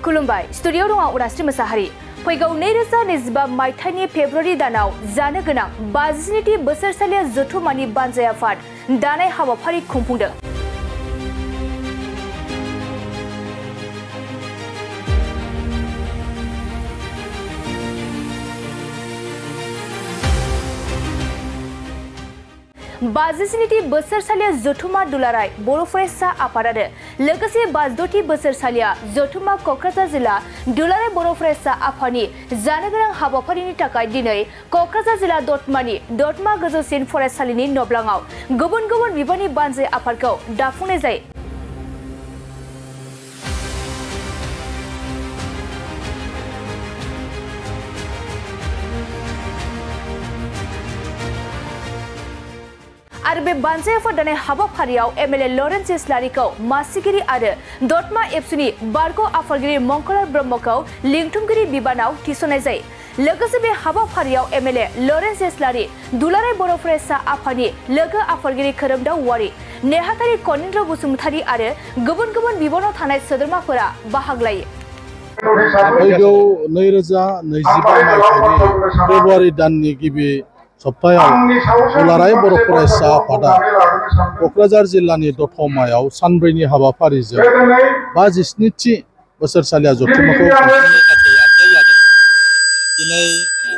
खुलुमबाय स्टुडियो दङ उदास्रि मोसाहारि फैगौ 2025 मायथाइनि फेब्रुवारि दानाव जानो गोनां 57थि बोसोरसालिया जथुम्मानि बानजाय आफाद दानाय हाबाफारि खुंफुंदों। बाजिस्निथि बोसोरसालिया जथुम्मा दुलाराय बर' फरायसा आफाद आरो लोगोसे 52थि बोसोरसालिया जथुम्मा क'क्राझार जिल्ला दुलाराय बर' फरायसा आफादनि जानो गोनां हाबाफारिनि थाखाय दिनै क'क्राझार जिल्ला दतमानि दतमा गोजौसिन फरायसालिनि नब्लाङाव गुबुन गुबुन बिबाननि बानजाय आफादखौ दाफुंनाय जायो। आरो बे बानजाय आफाद दानाय हाबाफारियाव एमएलए लरेन्स इस्लारिखौ मासिगिरि आरो दतमा एबसुनि बारग' आफादगिरि मंगलर ब्रह्मखौ लिंथुमगिरि बिबानाव थिसननाय जायो। लोगोसे बे हाबाफारियाव एमएलए लरेन्स इस्लारि, दुलाराय बर' फरायसा आफादनि लोगो आफादगिरि खोरोमदाव औवारि, नेहाथारि कनिन्द्र बसुमतारी आरो गुबुन गुबुन बिबानाव थानाय सोद्रोमाफोरा बाहागो लायो। फैगौ 2025 मायथाइनि फेब्रुवारि दाननि गिबि सप्तायाव दुलाराय बर' फरायसा आफादा क'क्राझार जिल्लानि दतमायाव सानब्रैनि हाबाफारिजों 57थि बोसोरसालिया जथुम्माखौ खुंफुंनो थाखाय आखाइ लादों। दिनै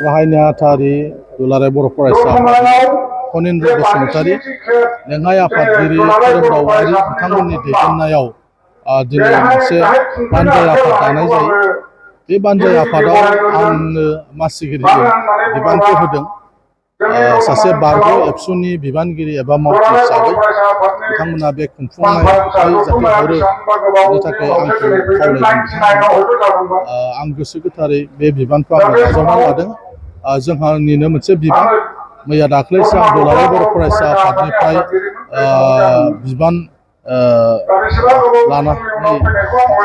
गाहाय नेहाथारि दुलाराय बर' फरायसा आफाद कनिन्द्र बसुमतारी, लेङाइ आफादगिरि खोरोमदाव औवारि बिथांमोननि दैदेननायाव दिनै मोनसे बानजाय आफाद दानाय जायो। बे बानजाय आफादाव आंनो मासिगिरि बिबानखौ होदों। सासे बारग' एबसुनि बिबानगिरि एबा मावथि हिसाबै बिथांमोना बे खुंफुंनायावहाय जाथे हरो बेनि थाखाय आंखौ खावलायदों। आं गोसो गोथारै बे बिबानखौ आं नाजावनानै लादों। जोंहानिनो मोनसे बिबान मैया दाख्लैसो आं दुलाराय बर' फरायसा आफादनिफ्राय बिबान लानानै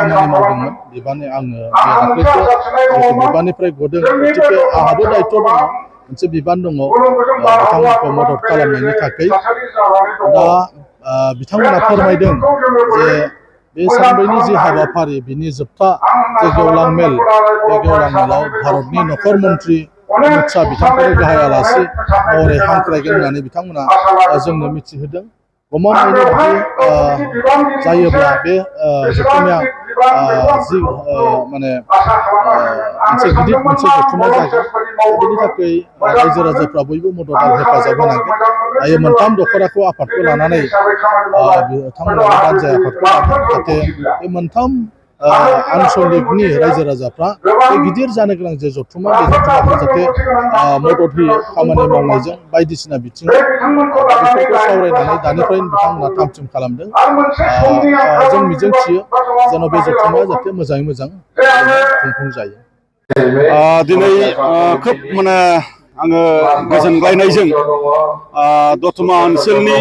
खामानि मावदोंमोन। बिबान आङो मैया दाख्लैसो बिबाननिफ्राय गदों। गतिके आंहाबो दायित्व दङ, मोनसे बिबान दङ बिथांमोनखौ मदद खालामनायनि थाखाय। दा बिथांमोना फोरमायदों जे बे सानब्रैनि जि हाबाफारि बिनि जोबथा जे गेवलां मेल, बे गेवलां मेलाव भारतनि नखर मन्त्रि अमित शाह बिथांखौ गाहाय आलासि महरै हांख्रायगोन होननानै बिथांमोना जोंनो मिथिहोदों। गमामायैनो बिदि जायोब्ला बे जथुम्माया जि माने मोनसे गिदिर मोनसे जथुम्मा जागोन। बेनि थाखाय रायजो राजाफ्रा बयबो मदद आरो हेफाजाब होनांगोन। दायो मोनथाम दख'राखौ आफादखौ लानानै बिथांमोना बानजाय आफादखौ लादों, जाहाथे बे मोनथाम आनसलिकनि रायजो राजाफ्रा बे गिदिर जानो गोनां जे जथुम्मा, बे जथुम्माखौ जाहाथे मदद होयो खामानि मावनायजों बायदिसिना बिथिङाव। बेफोरखौ सावरायनानै दानिफ्रायनो बिथांमोना थाम थिम खालामदों। जों मिजिंथियो जेन' बे जथुम्माया जाहाथे मोजाङै मोजां खुंफुं जायो। दिनै खोब माने आङो गोजोनग्लायनायजों दतमा ओनसोलनि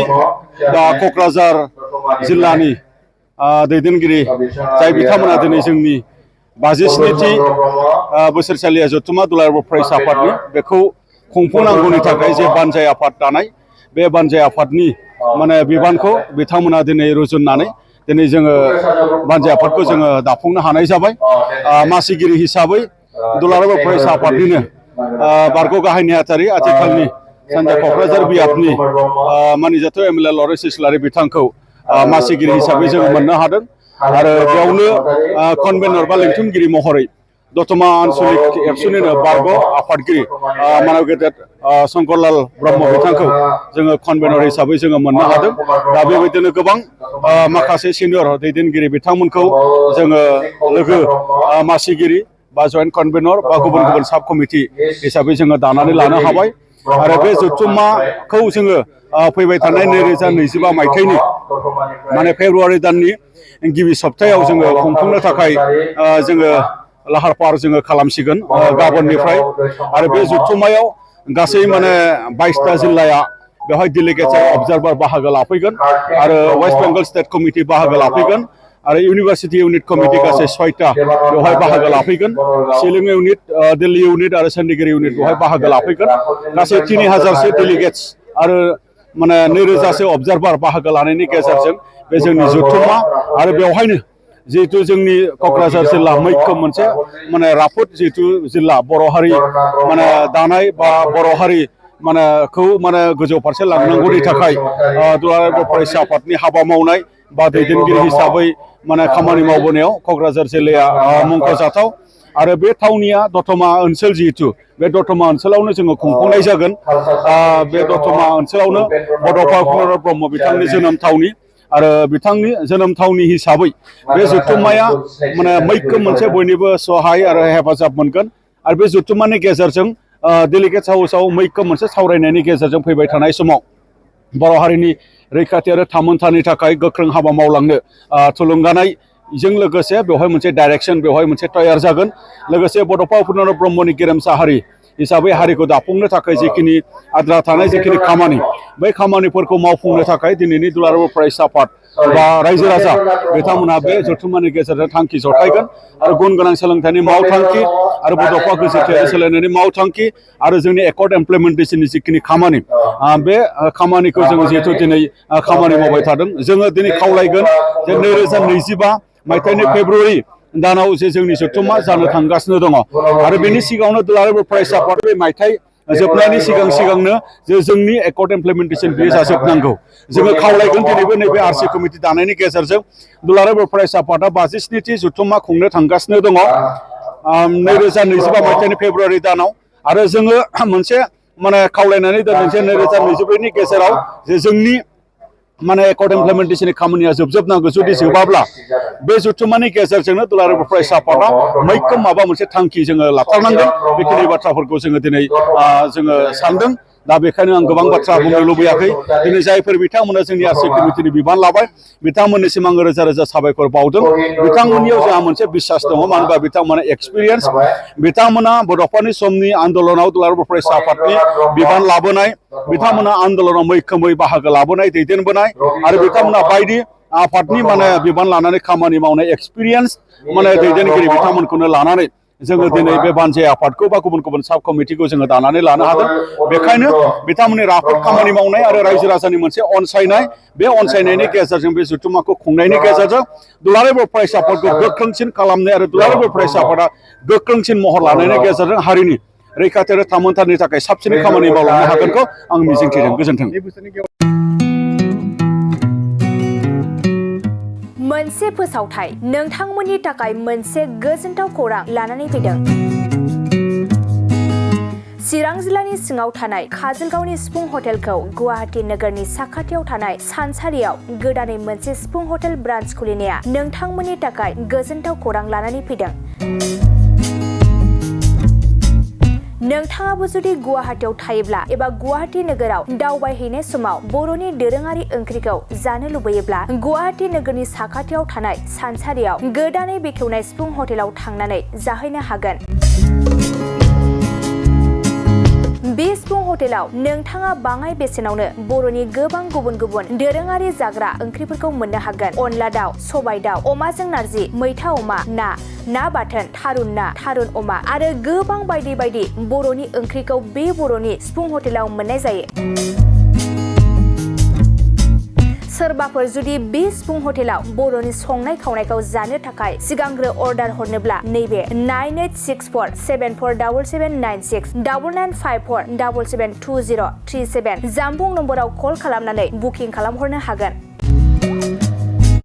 बा क'क्राझार जिल्लानि दैदेनगिरि जाय बिथांमोना दिनै जोंनि 57थि बोसोरसालिया जथुम्मा दुलाराय बर' फरायसा आफादनि बेखौ खुंफुंनांगौनि थाखाय जे बानजाय आफाद दानाय, बे बानजाय आफादनि माने बिबानखौ बिथांमोना दिनै रुजुननानै दिनै जोङो बानजाय आफादखौ जोङो दाफुंनो हानाय जाबाय। मासिगिरि हिसाबै दुलाराय बर' फरायसा आफादनिनो बारग' गाहाय नेहाथारि आथिखालनि सानजा क'क्राझार बियाबनि मानिजाथाव एमएलए लरेन्स इस्लारि बिथांखौ मासिगिरि हिसाबै जोङो मोननो हादों। आरो बेयावनो कनभेनर बा लिंथुमगिरि महरै दतमा आनसलिक एबसुनिनो बारग' आफादगिरि मानव गेदेर शंकरलाल ब्रह्म बिथांखौ जोङो कनभेनर हिसाबै जोङो मोननो हादों। दा बेबायदिनो गोबां माखासे सिनियर दैदेनगिरि बिथांमोनखौ जोङो लोगो मासिगिरि बा जइन्ट कनभेनर बा गुबुन गुबुन साब कमिटि हिसाबै जोङो दानानै लानो हाबाय। आरो बे जथुम्माखौ जोङो फैबाय थानाय 2025 मायथाइनि माने फेब्रुवारि दाननि गिबि सप्तायाव जोङो खुंफुंनो थाखाय जोङो लाहार फाहार जोङो खालामसिगोन गाबोननिफ्राय। आरो बे जथुम्मायाव गासै माने 22टा जिल्लाया बेवहाय डेलिगेट्स अबजार्भार बाहागो लाफैगोन आरो वेस्ट बेंगल स्टेट कमिटि बाहागो लाफैगोन आरो इउनिभार्सिटि इउनिट कमिटि गासै 6टा बेवहाय बाहागो लाफैगोन। शिलं इउनिट, दिल्ली इउनिट आरो चन्डीगढ़ इउनिट बेवहाय बाहागो लाफैगोन। गासै 3000सो डेलिगेट्स आरो माने 2000सो अबजार्भार बाहागो लानायनि गेजेरजों बे जोंनि जथुम्मा आरो बेवहायनो जिहेतु जोंनि क'क्राझार जिल्ला मैखोम मोनसे माने राफोद जिहेतु जिल्ला बर' हारि माने दानाय बा बर' हारि माने खौ माने गोजौ फारसे लांनांगौनि थाखाय दुलाराय बर' फरायसा आफादनि हाबा मावनाय बा दैदेनगिरि हिसाबै माने खामानि मावबोनायाव क'क्राझार जिल्लाया मुंख'जाथाव आरो बे थावनिया दतमा ओनसोल जिहेतु बे दतमा ओनसोलावनो जोङो खुंफुंनाय जागोन बे दतमा ओनसोलावनो बड'फा कुमार ब्रह्म बिथांनि जोनोम थावनि आरो बिथांनि जोनोम थावनि हिसाबै बे जथुम्माया माने मैखोम मोनसे बयनिबो सहाय आरो हेफाजाब मोनगोन आरो बे जथुम्मानि गेजेरजों डेलिगेट्स हाउसआव मैखोम मोनसे सावरायनायनि गेजेरजों फैबाय थानाय समाव बर' हारिनि रैखाथि आरो थामोनथानि थाखाय गोख्रों हाबा मावलांनो थुलुंगानायजों लोगोसे बेवहाय मोनसे डाइरेक्सन बेवहाय मोनसे तयार जागोन लोगोसे बड'फा उपेन्द्र ब्रह्मनि गेरेमसा हारि हिसाबै हारिखौ दाफुंनो थाखाय जिखिनि आद्रा थानाय जिखिनि खामानि बै खामानिफोरखौ मावफुंनो थाखाय दिनैनि दुलाराय बर' फरायसा आफाद बा रायजो राजा बिथांमोनहा बे जथुम्मानि गेजेरजों थांखि जथायगोन आरो गुन गोनां सोलोंथाइनि मावथांखि आरो बड'फा गोजोनथायारि सोलायनायनि मावथांखि आरो जोंनि एकर्ड इमप्लिमेन्टेसननि जिखिनि खामानि बे खामानिखौ जोङो जिहेतु दिनै खामानि मावबाय थादों जोङो दिनै खावलायगोन जे 2025 मायथाइनि फेब्रुवारि दानाव जे जोंनि जथुम्मा जानो थांगासिनो दङ आरो बेनि सिगाङावनो दुलाराय बर' फरायसा आफाद बे मायथाइ जोबनायनि सिगांनो जे जोंनि एकर्ड इमप्लिमेन्टेसन बेयो जाजोबनांगौ जोङो खावलायगोन दिनैबो नैबे आरसि कमिटि दानायनि गेजेरजों दुलाराय बर' फरायसा आफादा 57थि जथुम्मा खुंनो थांगासिनो दङ 2025 मायथाइनि फेब्रुवारि दानाव आरो जोङो मोनसे माने खावलायनानै दोनदों जे 2024नि गेजेराव जे जोंनि माने एकर्ड इमप्लिमेन्टेसननि खामानिया जोबनांगौ जुदि जोबाब्ला बे जथुम्मानि गेजेरजोंनो दुलाराय बर' फरायसा आफादा मैखोम माबा मोनसे थांखि जोङो लाथारनांगोन बेखिनि बाथ्राफोरखौ जोङो दिनै जोङो सानदों दा बेखायनो आं गोबां बाथ्रा बुंनो लुबैयाखै दिनै जायफोर बिथांमोना जोंनि आरसि कमिटिनि बिबान लाबाय बिथांमोननिसिम आङो रोजा रोजा साबायखर बावदों बिथांमोननियाव जोंहा मोनसे बिसास दङ मानो होनबा बिथांमोना एक्सपिरियेन्स बिथांमोना बड'फानि समनि आन्दलनाव दुलाराय बर' फरायसा आफादनि बिबान लाबोनाय बिथांमोना आन्दलनाव मैखोमै बाहागो लाबोनाय दैदेनबोनाय आरो बिथांमोना बायदि आफादनि माने बिबान लानानै खामानि मावनाय एक्सपिरियेन्स माने दैदेनगिरि बिथांमोनखौनो लानानै जोङो दिनै बे बानजाय आफादखौ बा गुबुन गुबुन साब कमिटिखौ जोङो दानानै लानो हादों बेखायनो बिथांमोननि राफोद खामानि मावनाय आरो रायजो राजानि मोनसे अनसायनाय बे अनसायनायनि गेजेरजों बे जथुम्माखौ खुंनायनि गेजेरजों दुलाराय बर' फरायसा आफादखौ गोख्रोंसिन खालामनाय आरो दुलाराय बर' फरायसा आफादा गोख्रोंसिन महर लानायनि गेजेरजों हारिनि रैखाथि आरो थामोनथानि थाखाय साबसिन खामानि मावलांनो हागोनखौ आं मिजिंथिदों गोजोन्थों मोनसे फोसावथाय नोंथांमोननि थाखाय मोनसे गोजोनथाव खौरां लानानै फैदों चिरां जिल्लानि सिङाव थानाय काजलगावनि सिफुं हटेलखौ गुवाहाटी नोगोरनि साखाथियाव थानाय सानसारियाव गोदानै मोनसे सिफुं हटेल ब्रान्च खुलिनाया नोंथांमोननि थाखाय गोजोनथाव खौरां लानानै फैदों नोंथाङाबो जुदि गुवाहाटीयाव थायोब्ला एबा गुवाहाटी नोगोराव दावबायहैनाय समाव बर'नि दोरोङारि ओंख्रिखौ जानो लुबैयोब्ला गुवाहाटी नोगोरनि साखाथियाव थानाय सानसारियाव गोदानै बेखेवनाय सिफुं हटेलाव थांनानै जाहैनो हागोन बे सिफुं हटेलाव नोंथाङा बाङाय बेसेनावनो बर'नि गोबां गुबुन गुबुन दोरोङारि जाग्रा ओंख्रिफोरखौ मोननो हागोन अनला दाउ सबाय दाउ अमाजों नारजि मैथा अमा ना बाथोन थारुन ना थारुन अमा आरो गोबां बायदि बायदि बर'नि ओंख्रिखौ बे बर'नि सिफुं हटेलाव मोननाय जायो सोरबाफोर जुदि बे सिफुं हटेलाव बर'नि संनाय खावनायखौ जानो थाखाय सिगांग्रो अर्डार हरनोब्ला नैबे 9864747796 9954772037 जामबुं नम्बराव कल खालामनानै बुकिं खालामहरनो हागोन